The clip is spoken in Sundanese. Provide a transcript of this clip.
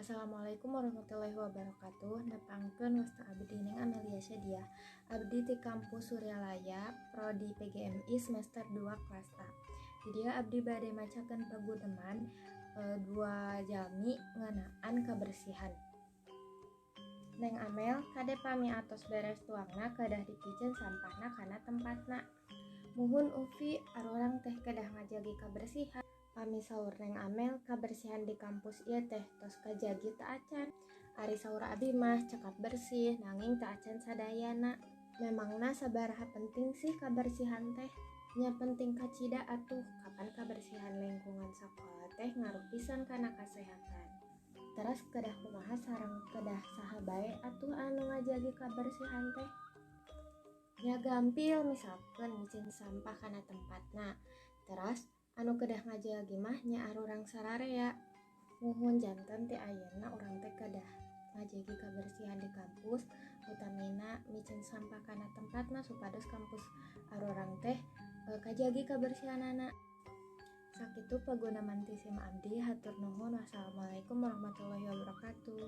Assalamualaikum warahmatullahi wabarakatuh. Nepangkeun, wasta abdi Neng Amelia Syadia. Abdi ti Kampus Suryalaya, Prodi PGMI semester 2 kelas A. Di dieu abdi bade macakeun paguneman dua jalmi ngeunaan kabersihan. Neng Amel, kade pami atos beres tuangna kedah dipiceun sampahna kana tempatna. Muhun, Ufi, arurang teh kedah ngajagi kabersihan. Pami saur Neng Amel, kabersihan di kampus ieu teh tos kajagi teu acan? Ari saur abi mah cekap bersih, nanging teu acan sadayana. Memangna sabaraha penting sih kabersihan teh? Nya penting kacida atuh, kapan kabersihan lingkungan sakola teh ngaruh pisan kana kasehatan. Teras kedah kumaha sareng kedah saha bae atuh anu ngajagi kabersihan teh? Nya gampil, misalkeun miceun sampah kana tempatna. Teras anu kedah ngajagi mah nya arurang sararea. Muhun, janten ti ayeuna urang teh kedah ngajagi kabersihan di kampus, utamina miceun sampah kana tempatna, supados kampus arurang teh kajagi kabersihanana. Sakitu paguneman ti sim abdi, hatur nuhun, wassalamualaikum warahmatullahi wabarakatuh.